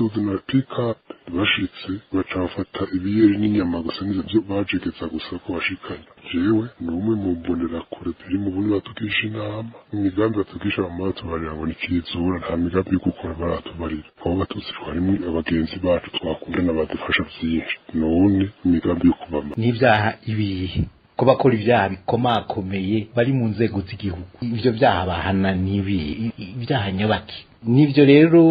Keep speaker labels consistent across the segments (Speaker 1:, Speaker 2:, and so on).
Speaker 1: Baduze na pick-up, bashitse baca bafata ibiyeri n'inyama gusa, nivyo bajegeza gusa ko bashikanye. Jewe ni umwe mu mbonerakure ziri mu bundi batugisha inama. Imigambi batugisha, bama batubarira ngo nikizura, nta migambi yo gukora baratubarira. Abo Batutsi twarimwo abagenzi bacu twakundana, badufasha vyinshi, none imigambi yo kubama
Speaker 2: N'ibyaha ibihe ko bakora ibyaha bikomakomeye bari mu nzego z'igihugu, ibyo byaha bahana n'ibihe? Ibyaha nyabaki nibyo rero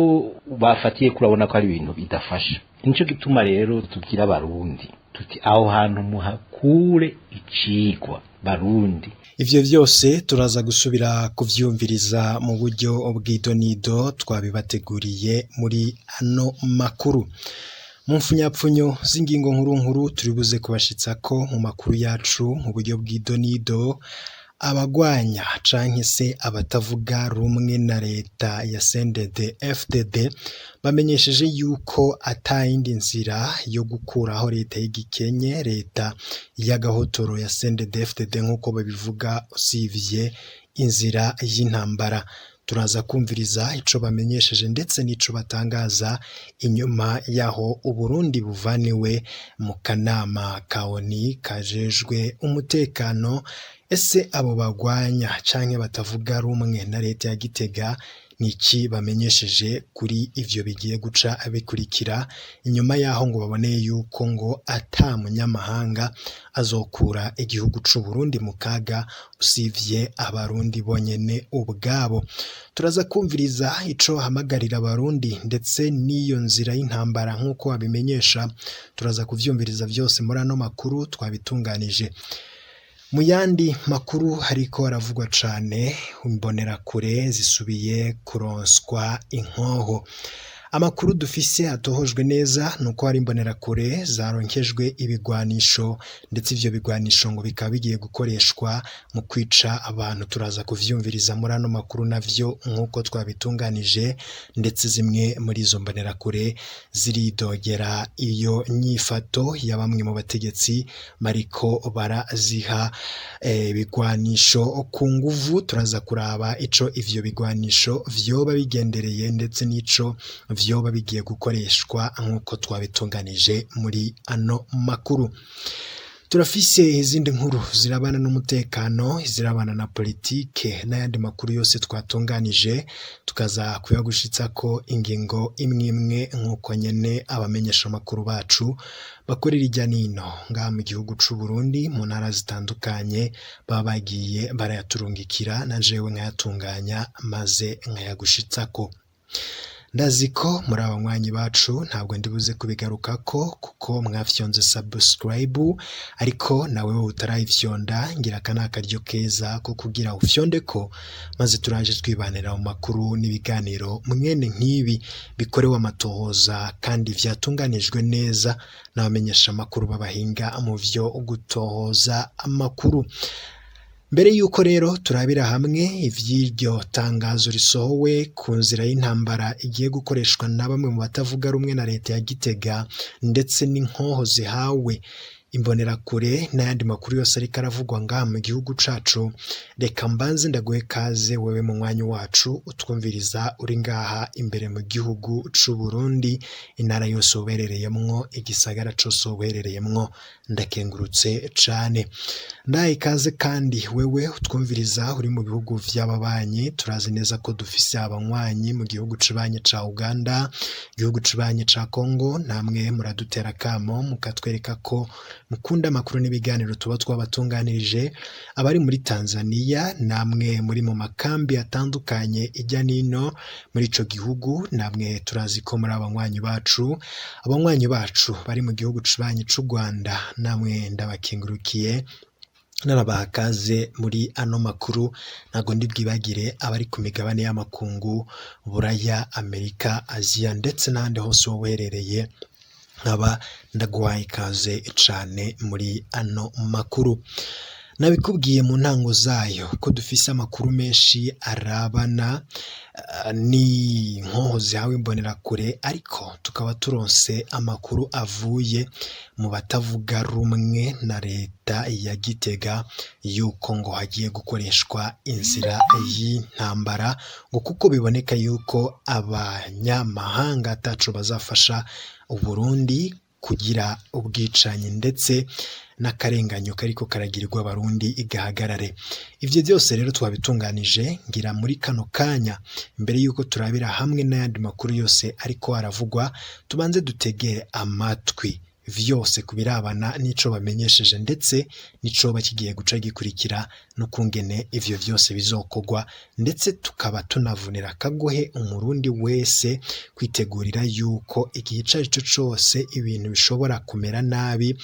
Speaker 2: bafatiye kurabona ko ari ibintu bidafasha. Nicyo gituma rero tubwira Abarundi tuti: aho hantu muhakure icigwa, Barundi.
Speaker 3: Ivyo vyose turaza gusubira kuvyumviriza mu buryo bw'idonido twabibateguriye muri ano makuru. Mu mfunyapfunyo z'ingingo nkuru nkuru turibuze kubashitsako mu makuru yacu mu buryo bw'idonido: abagwanya canke se abatavuga rumwe na leta ya CNDD FDD bamenyesheje yuko atayindi nzira yo gukuraho leta y'igikenye, leta y'agahotoro ya CNDD FDD nk'uko babivuga, usivye inzira y'intambara. Turaza kumviriza ico bamenyesheje ndetse n'ico batangaza inyuma yaho Uburundi buvaniwe mu kanama ka ONU kajejwe umutekano. Ese abo bagwanya canke batavuga rumwe na leta ya Gitega niki bamenyesheje kuri ivyo bigiye guca bikurikira, inyuma yaho ngo baboneye yuko ngo ata munyamahanga azokura igihugu c'u Burundi mu kaga usivye Abarundi bonyene ubwabo? Turaza kumviriza ico hamagarira Abarundi ndetse n'iyo nzira y'intambara nk'uko babimenyesha. Turaza kuvyumviriza vyose muri ano makuru twabitunganije. Mu yandi makuru hariko haravugwa cane, imbonerakure zisubiye kuronswa inkoho. Amakuru dufise atohojwe neza nuko hari imbonerakure zaronkejwe ibigwanisho, ndetse ivyo bigwanisho ngo bikaba bigiye gukoreshwa mu kwica abantu. Turaza kuvyumviriza muri ano makuru navyo nk'uko twabitunganije. Ndetse zimwe muri izo mbonerakure ziridogera iyo nyifato ya bamwe mu bategetsi bariko baraziha ibigwanisho ku nguvu. Turaza kuraba ico ivyo bigwanisho vyoba bigendereye ndetse n'ico vyoba bigiye gukoreshwa nk'uko twabitunganije muri ano makuru. Turafise izindi nkuru zirabana n'umutekano, izirabana na politike n'ayandi makuru yose twatunganije, tukaza kuyagushitsako ingingo imwe imwe nk'uko nyene abamenyesha amakuru bacu bakorera irya nino ngaha mu gihugu c'u Burundi mu ntara zitandukanye baba bagiye barayaturungikira, na jewe nkayatunganya maze nkayagushitsako. Ndazi ko muri abanywanyi bacu, ntabwo ndibuze kubigarukako kuko mwafyonze subscribe, ariko nawe wowe utarayifyonda, ngira aka ni akaryo keza ko kugira ufyonde ko, maze turaje twibanira mu makuru n'ibiganiro mwene nk'ibi bikorewe amatohoza kandi vyatunganijwe neza n'abamenyesha amakuru b'abahinga mu vyo gutohoza amakuru. Mbere yuko rero turabira hamwe ivy'iryo tangazo risohowe ku nzira y'intambara igiye gukoreshwa na bamwe mu batavuga rumwe na leta ya Gitega, ndetse n'inkoho zihawe imbonerakure n'ayandi makuru yose ariko aravugwa ngaha mu gihugu cacu, reka mbanze ndaguhe kaze wewe mu mwanya wacu utwumviriza uri ngaha imbere mu gihugu c'u Burundi, intara yose uberereyemwo, igisagara cose uberereyemwo, ndakengurutse cane. Ndaha ikaze kandi wewe utwumviriza uri mu bihugu vy'ababanyi. Turazi neza ko dufise abanywanyi mu gihugu cibanyi ca Uganda, igihugu cibanyi ca Congo. Namwe muradutera akamo mukatwereka ko mukunda amakuru n'ibiganiro tuba twabatunganirije. Abari muri Tanzania, namwe muri mu makambi atandukanye ijya nino muri ico gihugu, namwe turazi ko muri abanywanyi bacu. Abanywanyi bacu bari mu gihugu cibanyi c'u Rwanda, namwe ndabakengurukiye, narabaha kaze muri ano makuru. Ntabwo ndi bwibagire abari ku migabane y'amakungu, Buraya, Amerika, Aziya ndetse n'ahandi hose wowe uherereye, nkaba ndaguhaye ikaze cane muri ano makuru. Nabikubwiye mu ntango zayo ko dufise amakuru menshi arabana ni nkoho zihawe imbonerakure, ariko tukaba turonse amakuru avuye mu batavuga rumwe na leta ya Gitega yuko ngo hagiye gukoreshwa inzira y'intambara, ngo kuko biboneka yuko abanyamahanga ataco bazafasha Uburundi kugira ubwicanyi ndetse n'akarenganyo kariko karagirirwa abarundi igahagarare. Ivyo byose rero twabitunganije ngira muri kano kanya, mbere yuko turabira hamwe n'ayandi makuru yose ariko aravugwa, tubanze dutegere amatwi vyose kubirabana n'ico bamenyesheje ndetse n'ico kigiye guca gikurikira n'ukungene ivyo vyose bizokorwa, ndetse tukaba tunavunira akagohe umurundi wese kwitegurira yuko igihe ico ari cyo cose ibintu bishobora kumera nabi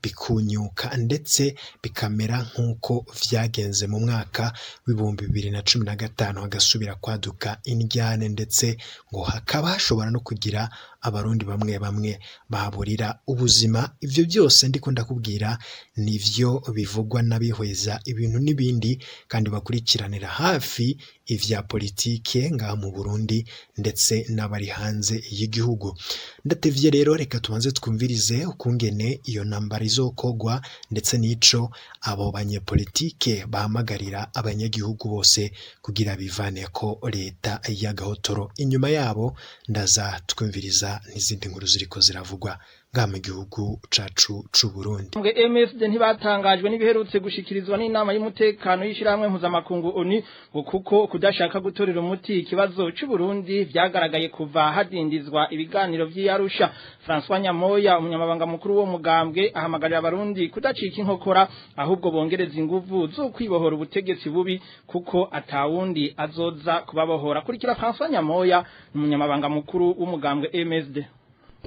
Speaker 3: bikunyuka ndetse bikamera nk'uko vyagenze mu mwaka w'2015, hagasubira kwaduka indyane ndetse ngo hakaba hashobora no kugira abarundi bamwe bamwe bahaburira ubuzima. Ivyo byose ndiko ndakubwira nivyo bivugwa n'abihweza ibintu n'ibindi kandi bakurikiranira hafi ivya politike ngaha mu Burundi ndetse n'abari hanze y'igihugu. Ndatevye rero, reka tubanze twumvirize ukungene iyo ntambara izokogwa ndetse n'ico abo banyepolitike bahamagarira abanyagihugu bose kugira bivane ko leta y'agahotoro. Inyuma yabo ndaza twumviriza n'izindi nkuru ziriko ziravugwa ngaha mu gihugu cacu c'u Burundi.
Speaker 4: Mbwe MSD ntibatangajwe n'ibiherutse gushikirizwa n'inama y'umutekano y'ishirahamwe mpuzamakungu ONU, ngo kuko kudashaka gutorera umuti ikibazo c'u Burundi vyagaragaye kuva hadindizwa ibiganiro vy'Arusha. François Nyamoya, umunyamabanga mukuru wo mugambwe, ahamagarira abarundi kudacika inkokora ahubwo bongereza inguvu zo kwibohora ubutegetsi bubi kuko atawundi azoza kubabohora. Kurikira François Nyamoya, umunyamabanga mukuru w'umugambwe MSD.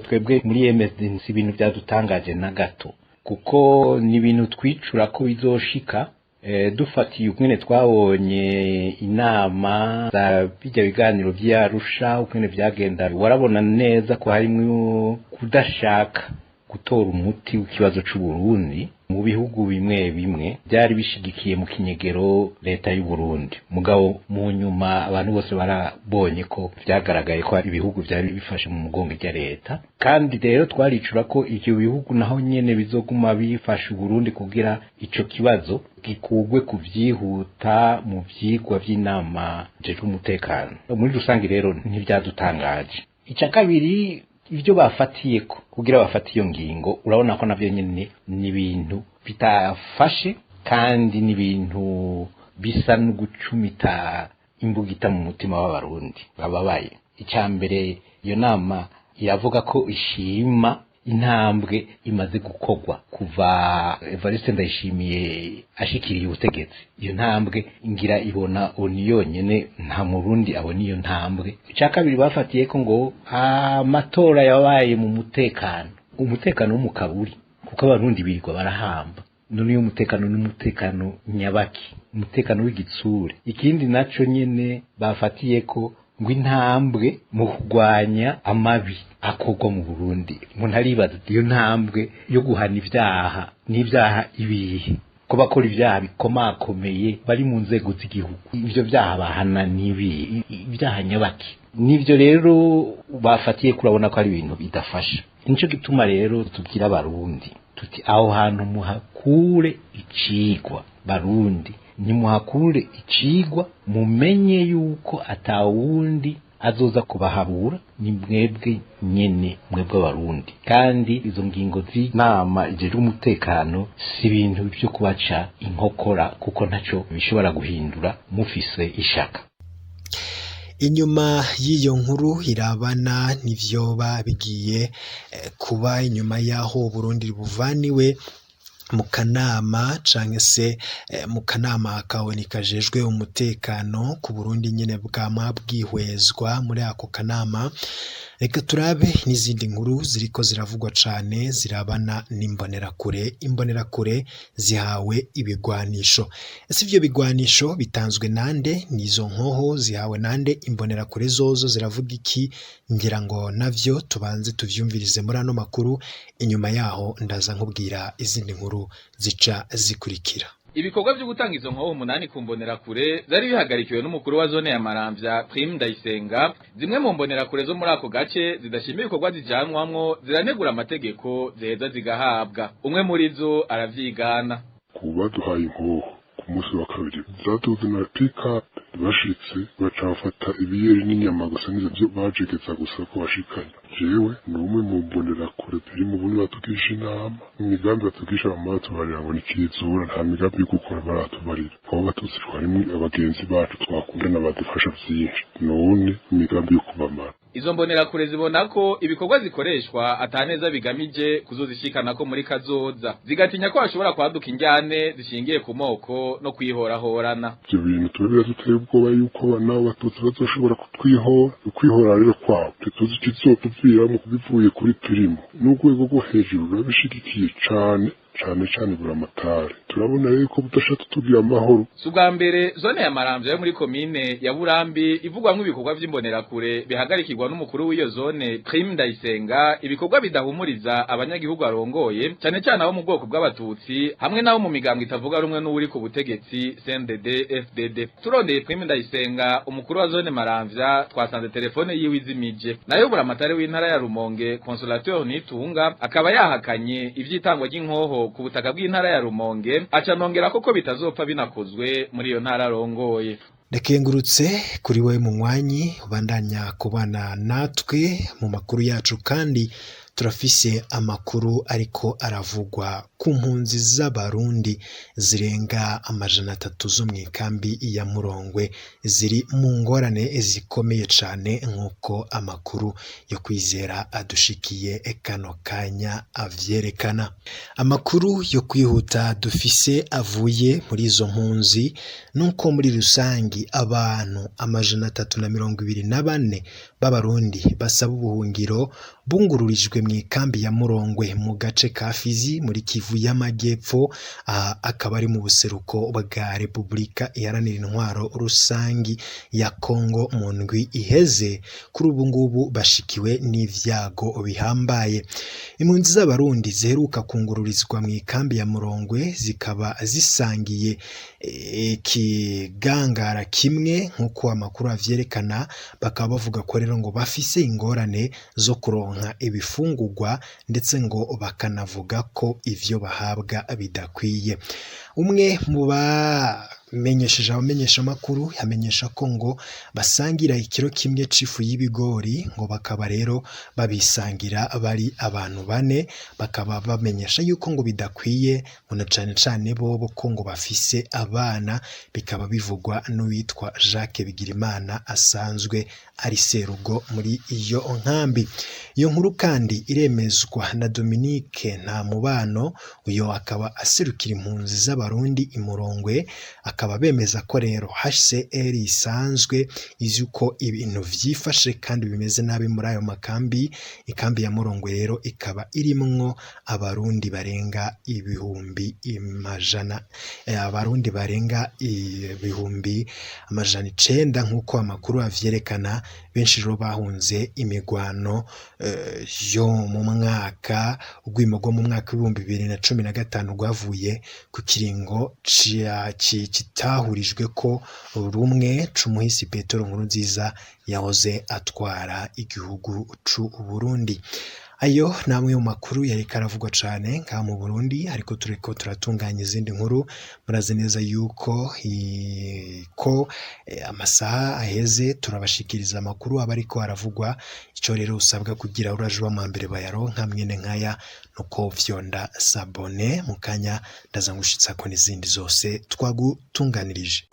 Speaker 2: Twebwe muri MSD si ibintu byadutangaje na gato, kuko ni ibintu twicura ko bizoshika. Dufatiye ukungene twabonye inama za bijya biganiro vy'Arusha ukungene vyagenda, warabona neza ko harimwo kudashaka gutora umuti w'ikibazo c'u Burundi mu bihugu bimwe bimwe byari bishigikiye mu kinyegero leta y'u Burundi. Mugabo mu nyuma abantu bose barabonye ko vyagaragaye ko ibihugu byari bifashe mu mugongo rya leta, kandi rero twaricura ko ivyo bihugu naho nyene bizoguma bifasha Burundi kugira ico kibazo gikugwe kuvyihuta mu vyigwa vy'inama jejwe umutekano muri rusange. Rero ntivyadutangaje. Ica kabiri, ibyo bafatiye ko kugira bafate iyo ngingo, urabona ko navyo nyene ni ibintu bitafashe kandi ni ibintu bisa no gucumita imbugita mu mutima w'abarundi bababaye. Icya mbere, iyo nama iravuga ko ishima intambwe imaze gukorwa kuva Evariste Ndayishimiye ashikiriye ubutegetsi. Iyo ntambwe ngira ibona oni yonyene, nta murundi abona iyo ntambwe. Icya kabiri, bafatiye ko ngo amatora yabaye mu mutekano, umutekano wo mu kaburi, kuko abarundi birirwa barahamba. None uyo mutekano ni umutekano nyabaki? Umutekano w'igitsure. Ikindi naco nyene bafatiye ko ngo intambwe mu kurwanya amabi akorwa mu Burundi. Umuntu aribaza iyo ntambwe yo guhana ivyaha n'ivyaha ibihe, ko bakora ivyaha bikomakomeye bari mu nzego z'igihugu? Ivyo vyaha bahana n'ibihe? Ibyaha nyabaki? Nivyo rero bafatiye, kurabona ko ari ibintu bidafasha. Nico gituma rero tubwira abarundi tuti aho hantu muhakure icigwa. Barundi, nimuhakure icigwa, mumenye yuko atawundi azoza kubahabura, ni mwebwe nyene, mwebwe abarundi. Kandi izo ngingo z'inama ijejwe umutekano si ibintu vyo kubaca inkokora, kuko ntaco bishobora guhindura mufise ishaka.
Speaker 3: Inyuma y'iyo nkuru irabana n'ivyoba bigiye kuba inyuma y'aho Burundi buvaniwe mu kanama canke se mu kanama ka ONU kajejwe umutekano ku Burundi nyene bwama bwihwezwa muri ako kanama, reka turabe n'izindi nkuru ziriko ziravugwa cane zirabana n'imbonerakure. Imbonerakure zihawe ibigwanisho. Ese ivyo bigwanisho bitanzwe nande? Nizo nkoho zihawe nande? Imbonerakure zozo ziravuga iki? Ngira ngo navyo tubanze tuvyumvirize muri ano makuru. Inyuma yaho ndaza nkubwira izindi nkuru zica zikurikira.
Speaker 5: Ibikorwa vyo gutanga izo nkoho 8 ku mbonerakure vyari bihagarikiwe n'umukuru wa zone ya Maramvya, Prime Ndayisenga. Zimwe mu mbonerakure zo muri ako gace zidashima ibikorwa zijanwamwo ziranegura amategeko ziheza zigahabwa. Umwe muri zo aravyigana.
Speaker 1: Ku baduhaye inkoho ku munsi wa kabiri zaduze na pikapu, bashitse baca bafata ibiyeri n'inyama gusa, nivyo bajegeza gusa ko bashikanye. Jewe ni umwe mu mbonerakure ziri mu bundi batugisha inama, imigambi batugisha bamara ngo nikizura, nta migambi yo gukora baratubarira. Abo batutsi twarimwe abagenzi bacu twakundana badufasha vyinshi, none imigambi yo kubamara.
Speaker 5: Izo mbonerakure zibona ko ibikorwa zikoreshwa ataneza bigamije kuzozishikanako muri kazoza, zigatinya ko hashobora kwaduka injyane zishingiye ku moko no kwihorahorana.
Speaker 1: Ivyo bintu tuba biraduteye ubwoba yuko nabo batutsi bazoshobora kutwihora. Ukwihora rero kwabo ntituzi ikizotuviramo bivuye kuri Pirimo n'urwego rwo hejuru rurabishigikiye cane cane cane. Buramatari turabona rero ko budashatse tugira amahoro.
Speaker 5: Si ubwa mbere zone ya Maramvya yo muri komine ya Burambi ivugwamwo ibikorwa vy'imbonerakure bihagarikirwa n'umukuru w'iyo zone, Prime Ndayisenga, ibikorwa bidahumuriza abanyagihugu arongoye, cane cane abo mu bwoko bw'abatutsi hamwe n'abo mu migambwe itavuga rumwe n'uri ku butegetsi, CNDD FDD. Turondeye Prime Ndayisenga, umukuru wa zone Maramvya, twasanze telefone yiwe izimije. Nayo buramatari w'intara ya Rumonge, Consolateur Nitunga, akaba yahakanye ivy'itangwa ry'inkoho ku butaka bw'intara ya Rumonge, aca nongera koko bitazopfa binakozwe muri iyo ntara arongoye.
Speaker 3: Ndakengurutse kuri we munywanyi ubandanya kubana natwe mu makuru yacu. Kandi turafise amakuru ariko aravugwa ku mpunzi z'abarundi zirenga 300 zo mu ikambi ya Murongwe, ziri mu ngorane zikomeye cane, nk'uko amakuru yo kwizera adushikiye kano kanya avyerekana. Amakuru yo kwihuta dufise avuye muri izo mpunzi nuko muri rusangi abantu 324 b'abarundi basaba ubuhungiro bungururijwe mu ikambi ya Murongwe mu gace ka Fizi muri Kivu y'Amajyepfo, aha akaba ari mu buseruko bwa Repubulika Iharanira Intwaro Rusangi ya Kongo, mu ndwi iheze. Kuri ubu ngubu bashikiwe n'ivyago bihambaye. Impunzi z'abarundi ziheruka kungururizwa mu ikambi ya Murongwe zikaba zisangiye ikigangara kimwe, nk'uko amakuru avyerekana. Bakaba bavuga ko rero ngo bafise ingorane zo kuronka ibifungurwa, ndetse ngo bakanavuga ko ivyo bahabwa bidakwiye. Umwe mu bamenyesheje abamenyeshamakuru yamenyesha ko ngo basangira ikiro kimwe c'ifu y'ibigori, ngo bakaba rero babisangira bari abantu bane. Bakaba bamenyesha yuko ngo bidakwiye, ngo na cane cane bobo ko ngo bafise abana. Bikaba bivugwa n'uwitwa Jacques Bigirimana, asanzwe ari serugo muri iyo nkambi. Iyo nkuru kandi iremezwa na Dominique Ntamubano, uyo akaba aserukira impunzi z'abarundi i Murongwe, akaba bemeza ko rero HCR isanzwe izi uko ibintu vyifashe kandi bimeze nabi muri ayo makambi. Ikambi ya Murongwe rero ikaba irimwo abarundi barenga 100,000, abarundi barenga 900,000, nk'uko amakuru avyerekana. Benshi rero bahunze imigwano yo mu mwaka urwimo rwo mu mwaka w'2015 rwavuye ku kiringo kitahurijwe ko rumwe c'umuhisi Petero Nkurunziza yahoze atwara igihugu c'u Burundi. Ayo ni amwe mu makuru yariko aravugwa cane ngaha mu Burundi, ariko turiko turatunganya izindi nkuru. Murazi neza yuko ko amasaha aheze turabashikiriza amakuru aba ariko aravugwa. Ico rero usabwa kugira uraje uba mu mbere bayaronka mwene nkaya nuko vyonda s'abonner. Mu kanya ndaza ngushitsako n'izindi zose twagutunganirije.